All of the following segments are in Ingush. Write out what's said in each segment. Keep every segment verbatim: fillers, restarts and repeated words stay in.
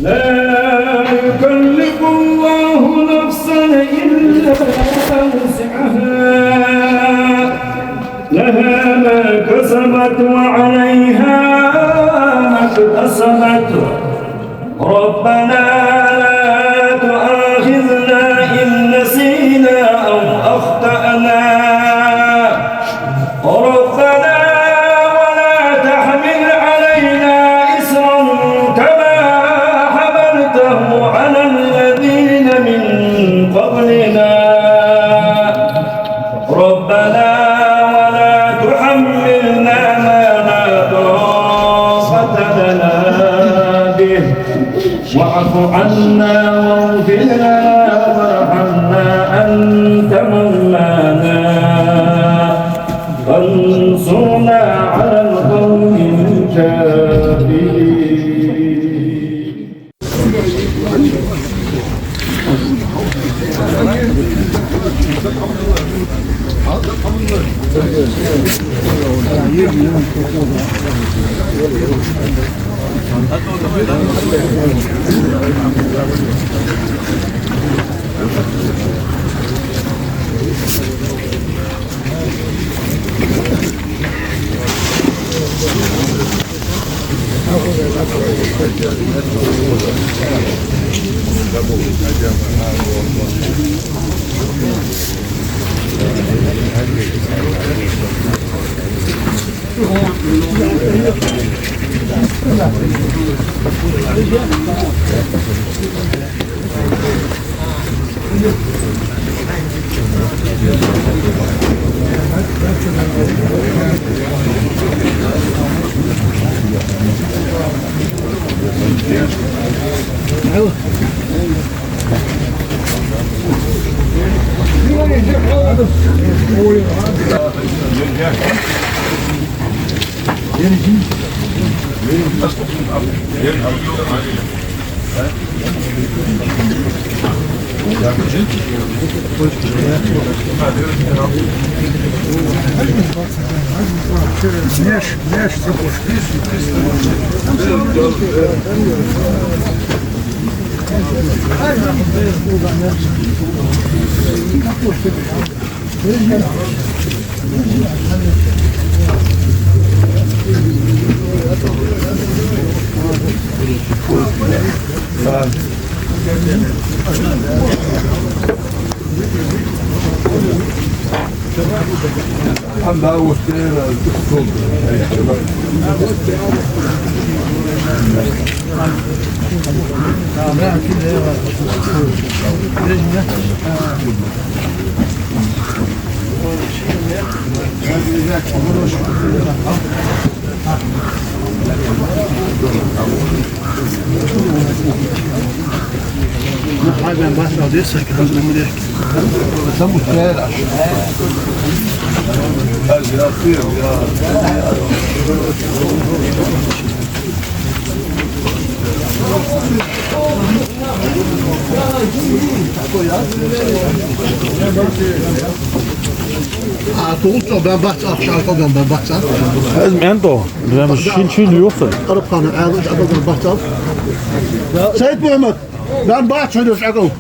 لا يكلف الله نفسا إلا وسعها، لها ما كسبت وعليها ما اكتسبت. ربنا لا تؤاخذنا إن نسينا أو أخطأنا. ربنا ولا تحمل علينا إصرا كما حملته على الذين من قبلنا. ربنا ولا تحملنا ما لا طاقة لنا به. واعف عنا واغفر لنا وارحمنا أنت مولانا فانصرنا على القوم الكافرين. А, тулчо бен бац, ахча алкал бен бац, а? Аз мен то, прямо шин-шин юхсан. Араб хана, а, алкал бен бац, а? Сайд Мухаммад, бен бац, хьо дус алкал.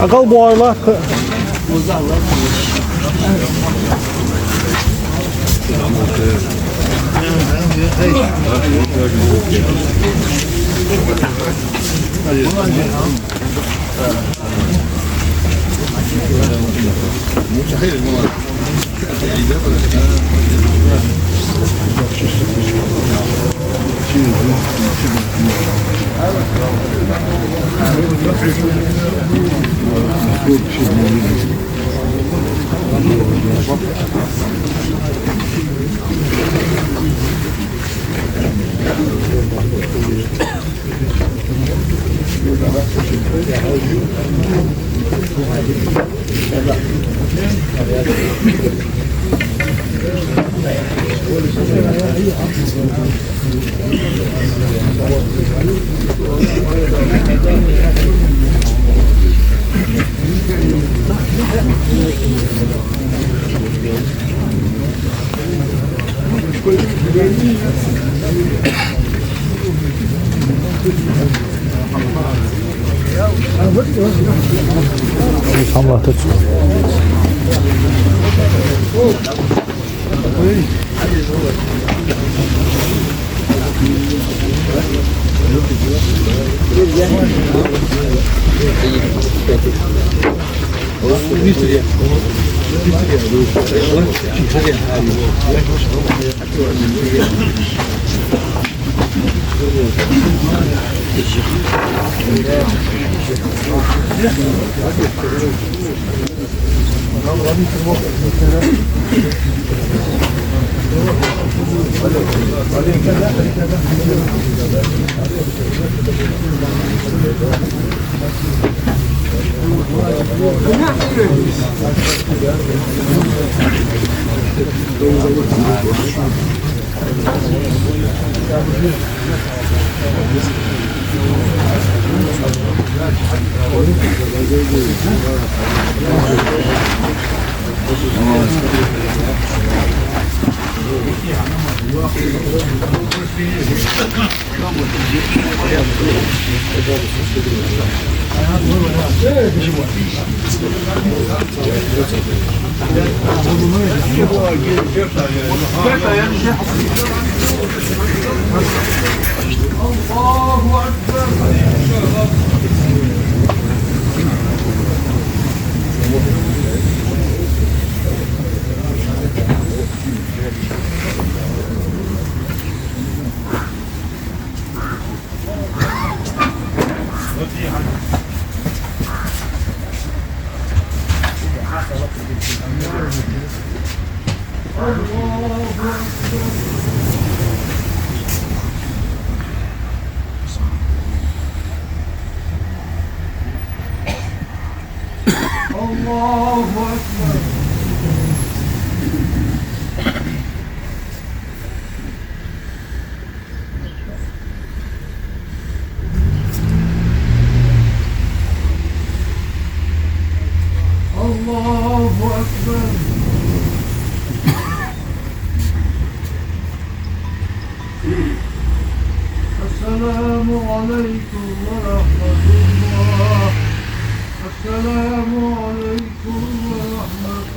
Акъал боарла. الله أكبر. الله أكبر. السلام عليكم ورحمة الله. السلام عليكم ورحمة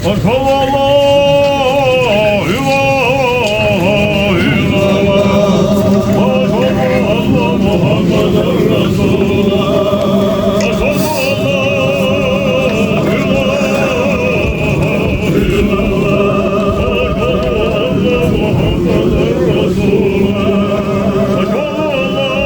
أشهد أن لا إله إلا الله، وأشهد أن محمدا رسول الله. أشهد أن لا إله إلا الله، وأشهد أن محمدا رسول الله. أشهد أن لا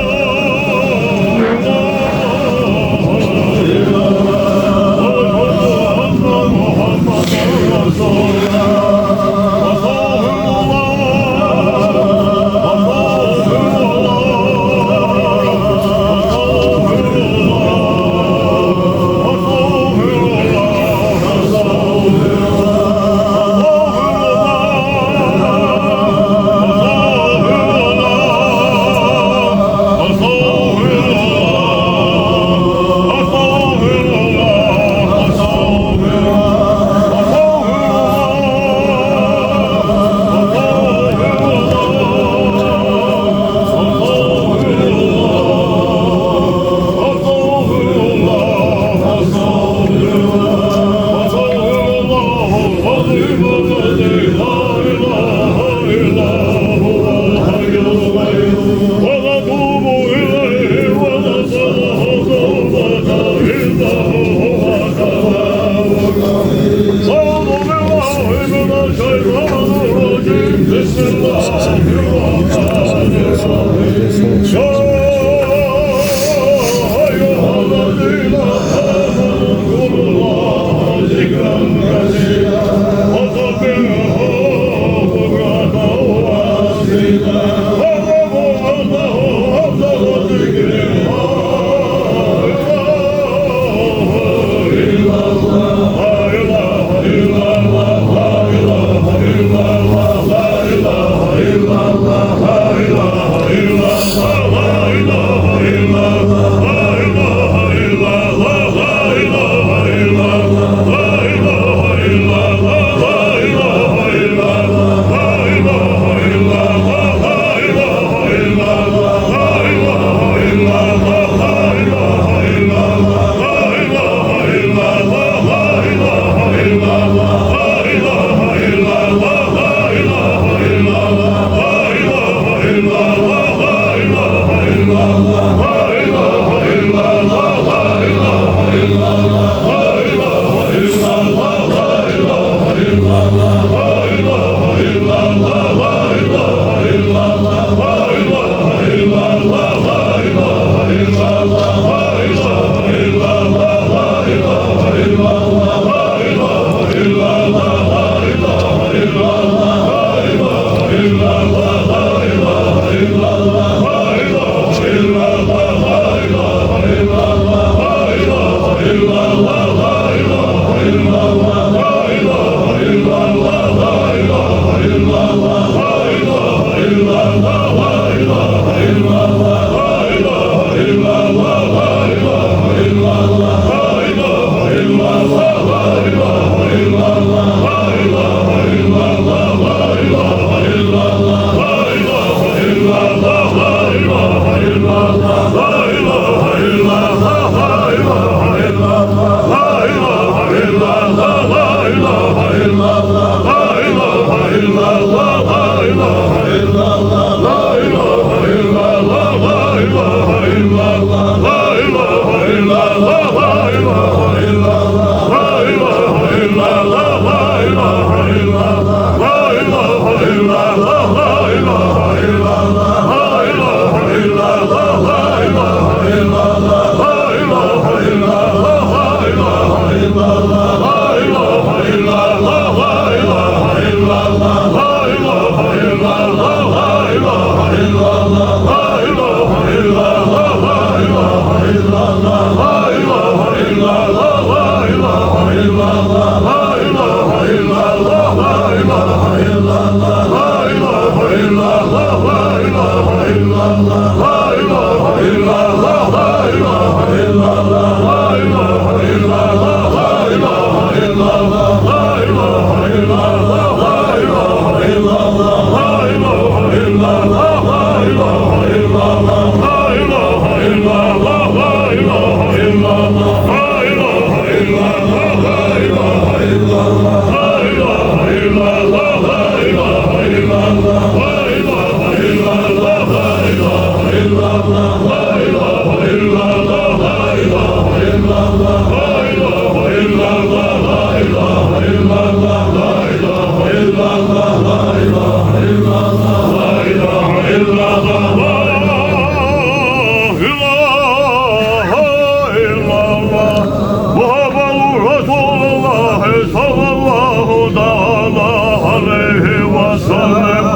عليه وسلم.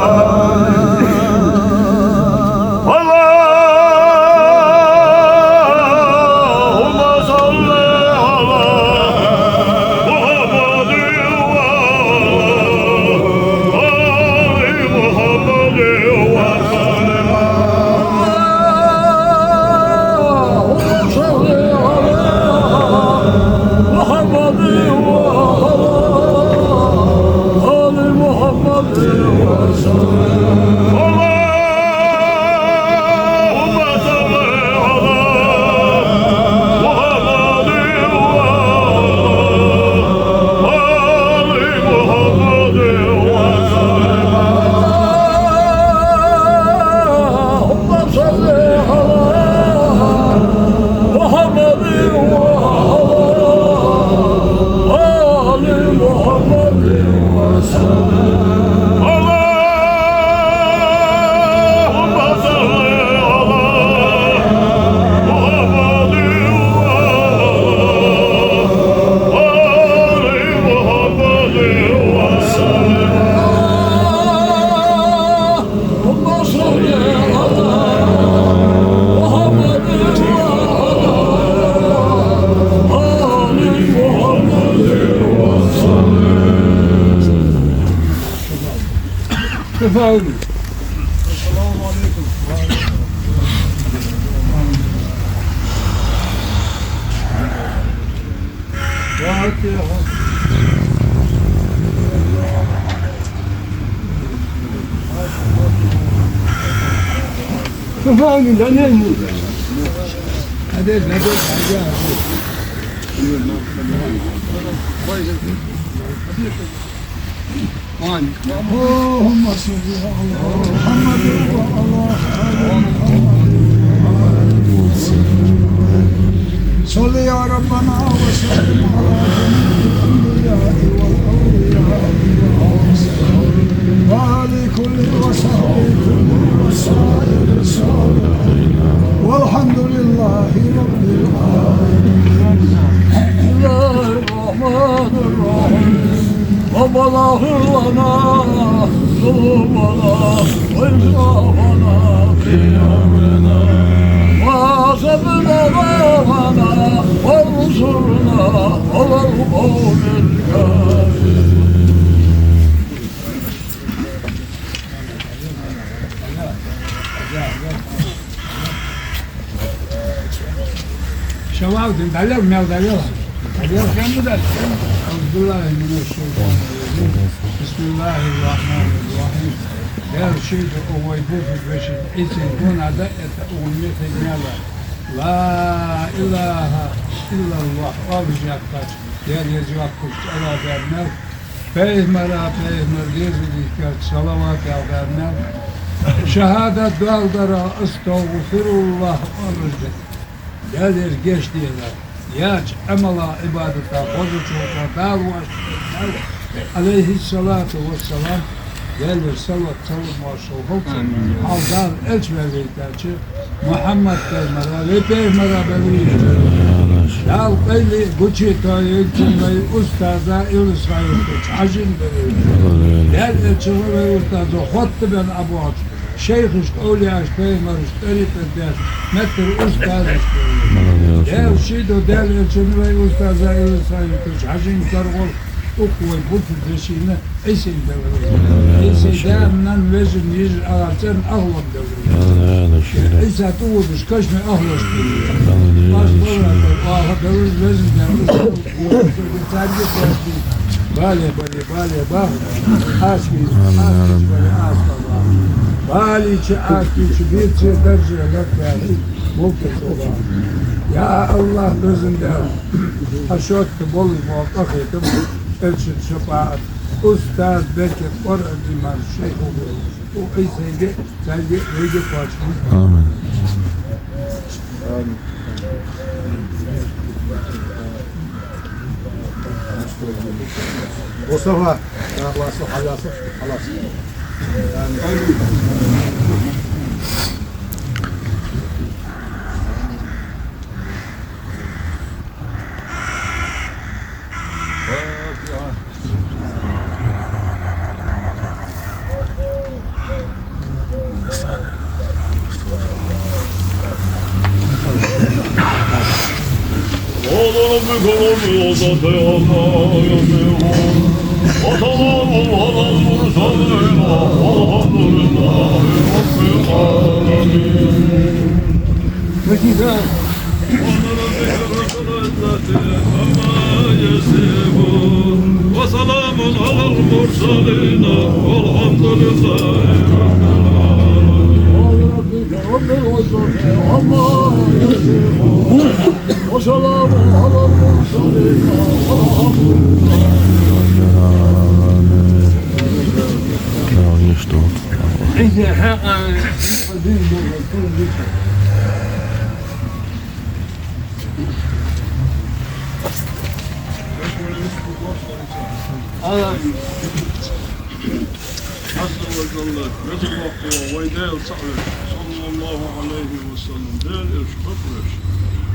اللهم صل على محمد وعلى آل محمد وسلم. اللهم صل على محمد وعلى آل محمد وسلم. اللهم صل على محمد وعلى آل محمد وسلم. اللهم صل على محمد وعلى آل محمد وسلم. اللهم صل على محمد وعلى آل محمد وسلم. اللهم صل على محمد وعلى آل محمد وسلم. السلام عليكم. اللهم صل على محمد وعلى آل محمد. صل يا ربنا وسلم على جميع الأنبياء والأولياء والأولياء وآل كل وصحبه كل وسائر الصالحين. والحمد لله رب العالمين. بسم الله الرحمن الرحيم. ربنا اغفر لنا ذنوبنا وإسرافنا في أمرنا وثبت أقدامنا وانصرنا على القوم الكافرين. Шавал дин, дӀалел, мел дӀалел. ДӀалел. أعوذ بالله من الشيطان الرجيم. بسم الله الرحمن الرحيم. Даьла шийда, вай бусалба вежарий, Ӏийсай гонахьа да это, укхун мехий мела. لا إله إلا الله, оалаш яхача, Даьла еза йоаккхаш, цӀена баьннаб. Пайхамара, пайхамара дезалашка салават яхар баьннаб. Шахьадат доаладара, أستغفر الله оалаш да. Даьлагара гешт делар. Яьча Ӏамала, Ӏибадата хозача хӀаман Дала воаш. عليه الصلاة والسلام. Даьлагара салот, салам-моаршал хилда цунна. Амин. Хьалха Дала элча ваь вайтача Мухьаммад пайхамара, вай пайхамара беллача, Дала къайле гуча тойг цун вай устаза Илисха-Юртарча Хьажийна беллача. Амин. Даьла элча вай устазо хоттабенна Ӏабоагӏача шайхашта, овлияашта, пайхамарашта тӀарикъат деш, меттара устазашта. Амин. Даьла шийда, Даьла элчана, вай устаза Илисха-Юртарча Хьажийна карагӀолла укх вай бусалба вежарийна Ӏийсай беллар. Ӏийсай даьна-нанна, вежарий-йижарий, агӀар-цӀен ахлах беллар. Ӏийса тӀаводаш кашамий ахлашта беллар. Аш балатар оаха беллар, везан Даьла, царга царга бале, бале, бале, ба. Аски, аски, бале, аска, ба. Балийча, аскийча, бийцача дарже лакхваьли, мулка цо ба. Я АллахӀ, везан Даьла, хьа шортта болаш бола къахетам, элчан шапаӀат, устаза беркат, Къуръан, иман, шайх, укх Ӏийсайга, царга, вайга кхоачам. Амин. Мустафа, халас, халас, халас. وسلام على المرسلين والحمد لله رب العالمين. وسلام على المرسلين والحمد لله رب العالمين. رب العزة عما يصفون. وسلام على المرسلين والحمد لله. Хьастагӏа вай Далла, веза-воккха вай Даьла цаӏ веш, саллаллахӏу Ӏалайхӏи ва саллам, Даьла Элча бакъвеш,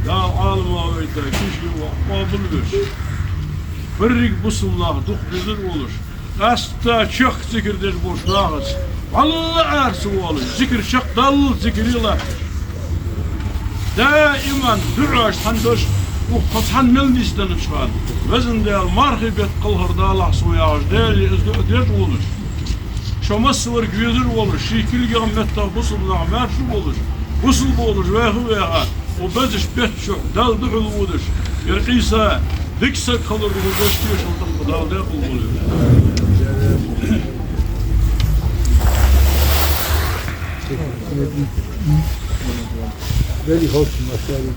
Дала Ӏаламах вайтар, кхоабаш, къоабалвеш, берригаш бусалба нах дукха безаш волаш, къаьстта чехка зикар деш болча нахаца вӏалла ара ца воалаш, зикар чакхдаллалца зикаре латташ, даиман дуӏаш хьандаш, укх цхьан мел нийсденнача хана, Веза Даьла, мархий бетта кхалхар далахь сона яхаш, Даьлага из дуӏа деш волаш, шо массаварг везаш волаш, ший кулгах, меттах бусалба нах маьрша волаш, бусалба волаш ваьха-ваьха, укх безача бетта чу Далла духьал водаш, ер Ӏийса дика саг хилар духьал деш тешал тӏаккха Дала даькъала волва. Дали ховш масали.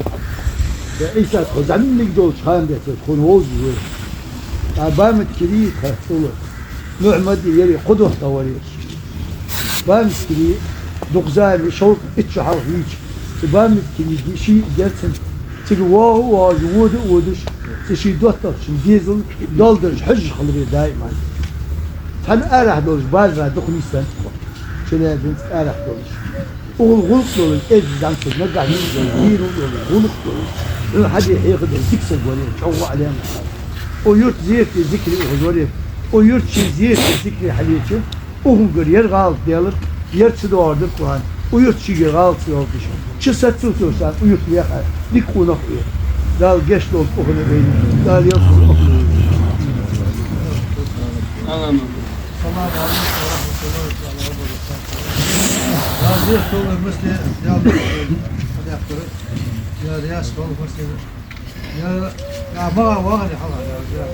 Я Ӏийса, тхо зӏамига долча хана бетта тхона вовзаш вар. Ӏа Бамат-Кирий тха цӏулла. Мухьаммад, ер кхо духьа тха вар. Бамат-Кирий дукха зама, шовзткъа итт шу хьалха вийча, цу Бамат-Кирийга ший а дер цунна. Цига воагӏа а воагӏаш, вода а водаш, цу ший доттагӏчун дезал долдараш хьожаш хилар даиман. Цхьана арахьа долаш базара дукха нийсденнад тхо. Челябинска арахьа долаш. Укхул гӏулакх долаш, эзди зӏамсаг, нагахь нийсденна, дийрал долаш, гӏулакх долаш, хьона хьаде хьехам долаш дика саг вар ер, чӏоагӏа Ӏалам. Укх юрта зерате, зикаре ухаш вар ер. Укх юрта ший зерате, зикаре хьаллеча, укхунгара ер гӏалат делар, ер ца доагӏар дар Къуръан. Укх юрта шийгара гӏалат ца йолаш, ший сацал тоссан укх юрта веха, дика къонах вар ер. Дала гешт долда укхунна а, вайна а. Дала ялсмала къахетам лолда. Амин. السلام عليكم ورحمة الله تعالى وبركاته. Разы хилва массане, Даьла хьадаьккхар. Я ряс хилва массане. Я, я мага вагӏа хьалха, я, я.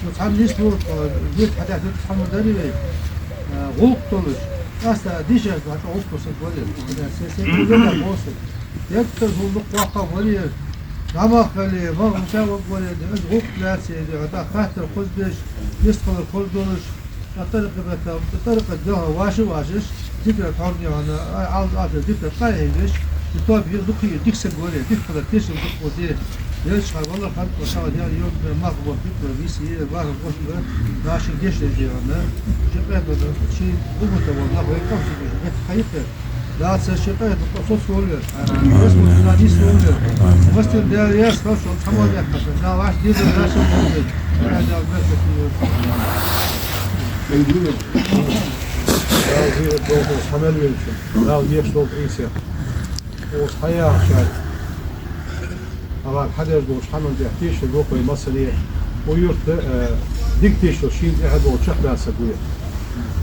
Ну, цхьан нийслу, э, вид хьадаьккхар цхьан ма дарий вай. Э, гӏулакх долаш. Къаьстта дийша хьача гӏулакх долаш саг вар ер. Се, се, се, се, се, се. Яхаш гӏулакх воккха вар ер. Намаз хиле, ма, муса ваг вар ер, из гӏулакх лаьца ер, тӏаккха хаттар хоза деш, йистхилар хоза долаш, а тӏарикъа бетта, тӏарикъа дегӏа ваша вашаш, зикар тхьорна яхана, а, ал, а, зикар къахьегаш, и тоба ер дукха ер, дика саг вар ер, дика хилар тешал дукха вар ер. Елча хьа валар хантла шала яр йогна, мах бо дика вар, виси ер, ваха гӏошла, наши гешт деш яхана, ши къехбар, ши уммата валла, вай къамсу гуш, бетта хайта. Дала цар ши къайта къа соцаволва. Амин. Веза-воккха Дала нийсволва. Амин. Массе Даьла раьза хилва шоана, цхьа мо бехкаш. Дала ваш дезар дашал волва. Дала беркате йойла. Дала зийрат долда цхьа мел венчун. Дала гешт долда Ӏийсех. Оаш хьаяхача, Аллахӏа хьадеш долча хӏаман тӏа тешал дохой масале, укх юрта, э, дика тешал шийна тӏехьа долаш чакхдаьнна саг ва ер.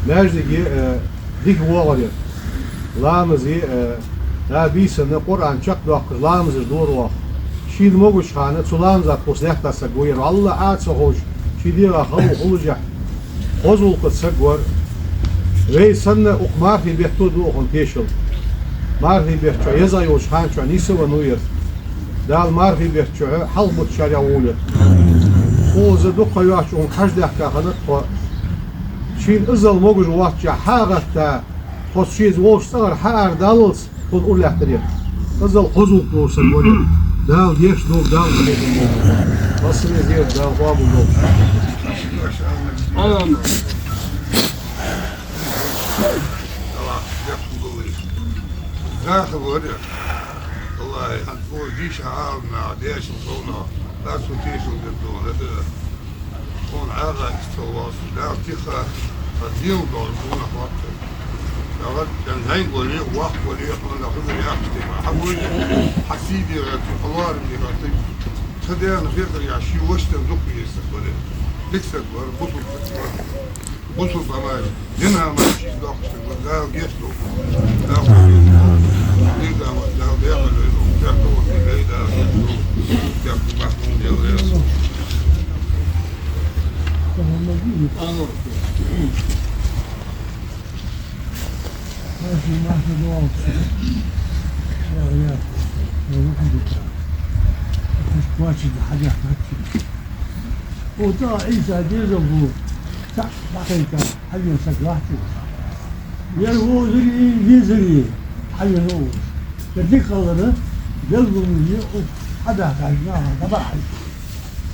Маьждиге, э, дика воагӏар ер. Ламазе, э, да бийсанна Къуръан чакхдоаккхаш ламазаш дора оаха. Шийна могача хана цу ламаза тхоца лаьтта саг ва ер. Аллахӏ Ӏа ца ховш, ший дегӏа хало хулаш, хоза гӏулакхаца саг вар. Вай санна укх мархий бетта да укхун тешал. Мархий бетта чу, еза йолча хана чу нийсвенна ва ер. Дала мархий бетта чу хьалха бутт шаьра гӏоле. Укхаза дукха ха йоацаш укхунга хьажа даьхка хиннад тхо. Шийна иззал могаш воацача хьагӏатта, тхо шийца волча цӏагӏара хьаарадаллалца, тхона ура лаьттар ер. Иззал хоза гӏулакх долаш саг вар ер. Дала гешт долда, Дала къахетам болба. Массане зерат Дала къоабал долда. Амин. Даха вар ер. Валлахӏи, хӏанз укх дийша Ӏалам наха дешал совнагӏа, аз цу тешал дер дона, хӏета, тхона Ӏаьгӏа истал вац, Дала тиха, хӏа дел долаш гӏунах вац. Дагар, дан зайн вали, вах вали, хӏана хазар яхаш тема. Хьа вали, хьа сий дера, цу хьалар дера, тип. Дена хетар яхаш ший воша духьа веза саг вар. Дика саг вар, бусалба саг вар. Бусалба мара, дина мара ший дохкаш саг вар. Дала гешт долда. Амин, амин, амин. Дала, Дала декъала веза, терко вахи лей, Дала гешт долда. Терко бахтун Дала веза. О, тӀа Ӏийса дезал бу, цхьа дӀакхайка, хьавена саг вац. Ер вовзаре, везаре, хьавена вовз. Ер дика хилар белгалонаш я, укх хьабаьхкача наха дӀабахьа.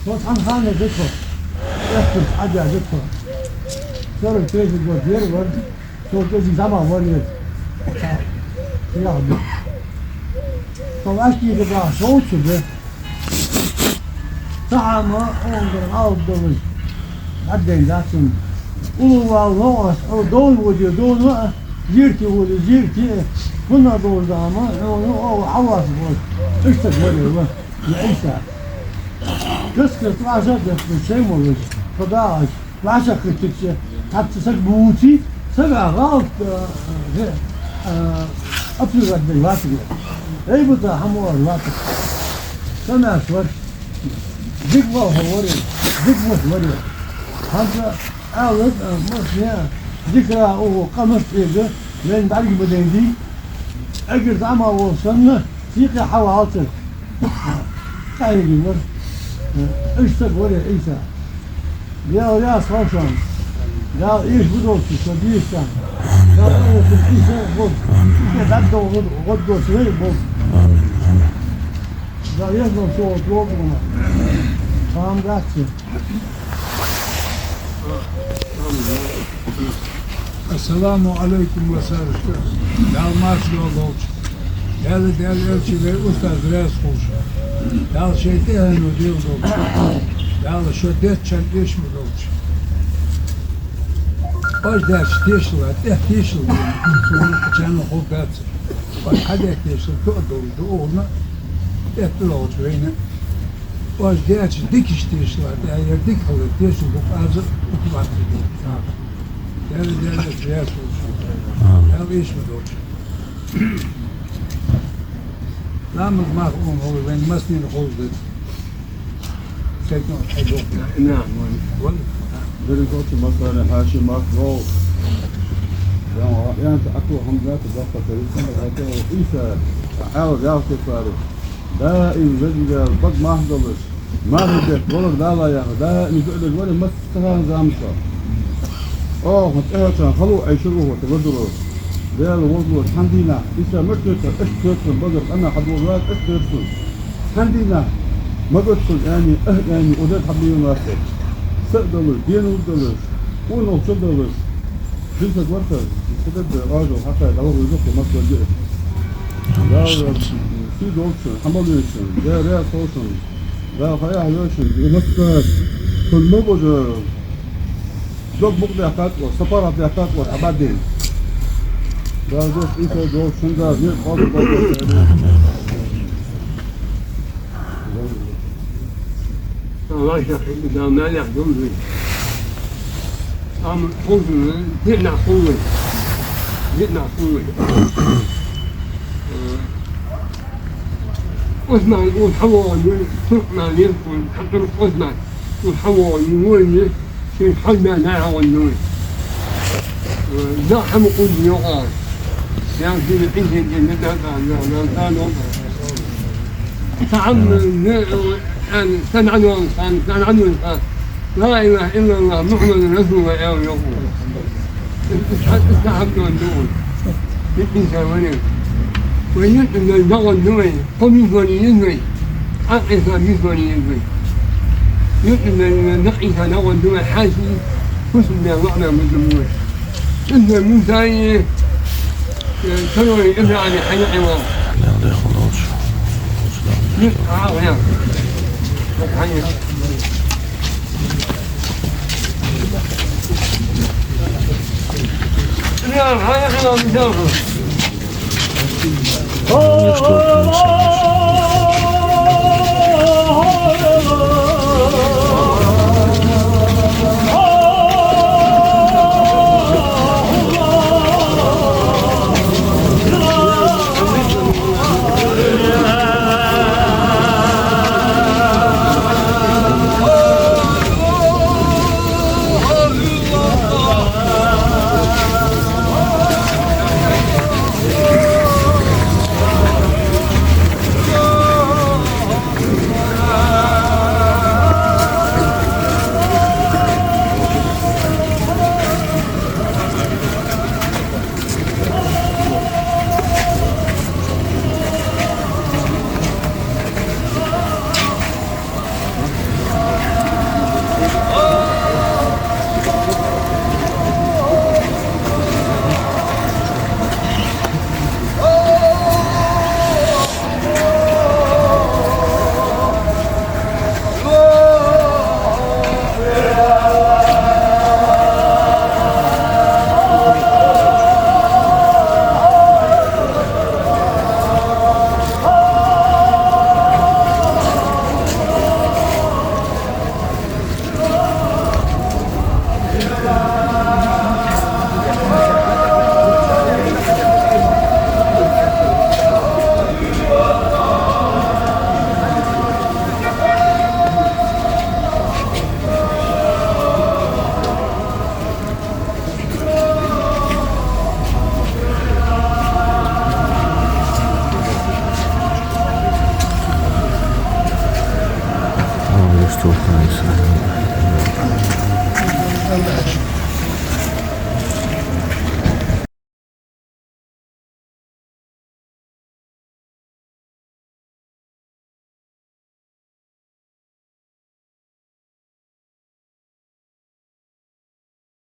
Со цхьан хана да тхо, эттарча хьадаь да тхо. Сорок третий год ер вар, со кӀезига зӀамагӀа вар ер. Цхьа яхар да. Со вӀаштӀехьа баха совцаргда. Цхьа хӀама ондара алапа долаш дӀадайна дац цунна. Уллув вала новкъост, хьо довна воде довна а, зерате воде зерате а, хӀанз а долаш да хӀама, хьона оаха хьавоацаш вола. Иштта варе ва, я Ӏийса. Каст-каста вӀашагӀ а детташ, шоай мо веза, тхо дагӀаш. ВӀашагӀкхийттача, цхьацца саг бувций, сага гӀалат, э, э, э, обсуждать даь вацар. ГӀийбат а хӀама оалаш вацар. Са маьрша вар. Дика волхар вар из, дика воша вар из. ХӀанз аьлар, э, массане а, дикара укхо къамаш тӀера вайна бӀарга ма дайнадий. Эггара зӀамагӀа волча санна, сийкъе хьавалацар. КъахӀига вар. Иштта саг вар ер Ӏийса. Дала раьза хилва шоана. Дала эшабу долча, со дийшачарна. Дала эшабу Ӏийса болча. Амин. Ше дӀадоагӀа гӀо-, гӀо доацаш вай болча. Амин. Амин. Дала эшабу шо лоалахь. Амин. Хам дац. Ассаламу Ӏалайкум, ва салам. Дала марша дола долча. Даьла, Даьла элча, вай устаз раьза хилва шоана. Дала шоай тӀехьено дела долда. Дала шо деттачарна эшам долда. Оаш даьча тешала, тӀехьа тешал дена, сона кхачанна хургдац. Оаш хьадаьча тешал тоъал долда, укхунна тӀехьа тӀадоагӀача вайна. Оаш даьча дикача тешала, тӀехьа ер дика хилар тешал дукха аз укх латтар долда. Даьла, Даьла элча раьза хилва шоана. Амин. Дала эшам долда. Ламаз мах ун ховр вайна массанена ховш да. Сайтон хьайдохна. На, вон. Берригача массане хьаьший мах вов. Ян, ян, аку хӀама дац, бакъ тӀа висана, аку Ӏийса, Ӏаьла ялте фари. Даим веза Даьла, бага мах долаш, мархий бетта валар Дала яха, даим дуӀа деш вар массахана заман чухь. Оаха тӀехьарчарна хало Ӏайшар ва хӀота ладуро. Даьла возло, цхьан дийнахьа, Ӏийса мара тӀоьцар, аш тӀоьцар, багара къамаьл хьадоагӀаш вац, аш тӀоьцар. Цхьан дийнахьа, ма гатсун аьнна, ах аьнна, одет хьабийна вац. Са а далуш, денал а далуш, къонахчал а далуш. Жин саг вар-кх, сагадда гӀажал хьакхай, дӀаваха веза-кх Москваге. Дала сий долда шун, хьамал йойла шун, Даьла раьза хилва шун. Дала хайа хьайойла шун, Москва, шун ма божа. Дог мукъа даьккхад оаха, са паргӀата даьккхад оаха, хьабӀаргадайна. Дала духьа Ӏийса долда шун, Дала некъа къоабал долда. Аллахь яхилга Дала маьлехь долда вай. Амма хоза диъ нах хул вай. Диъ нах хул вай. Э, Ӏусман укхаза хьавоагӀанвар, Туркман венкун, хьатурк Ӏусман укхаза хьавоагӀанвар, шийна хьалмаьна хьавоагӀанвар. Э, да хьама къудна йоагӀа. Ян шийна Ӏийса дина да, да, да, да, да, да. Цхьа Ӏамма, не, э, ан, сан Ӏанон, сан, сан Ӏанон, сан. Ла илахӀа иллаллахӀ, Мухьаммад расулуллахӀ, аьлар йоах. Иштта, иштта хӀама да вай. Иштта Ӏийса варе. Вай юртара дагӀан да вай, кхо миссионер я вай. Ӏа Ӏийса миссионер я вай. Юртара дагӀан да вай, хьаьший, хӀусамда лоӀамагӀа ма да вай. Иштта Мусаи, э, Сарой Ибрахьими хьаьнала Ӏийла. Иштта, а, а, а. Хьаьнала.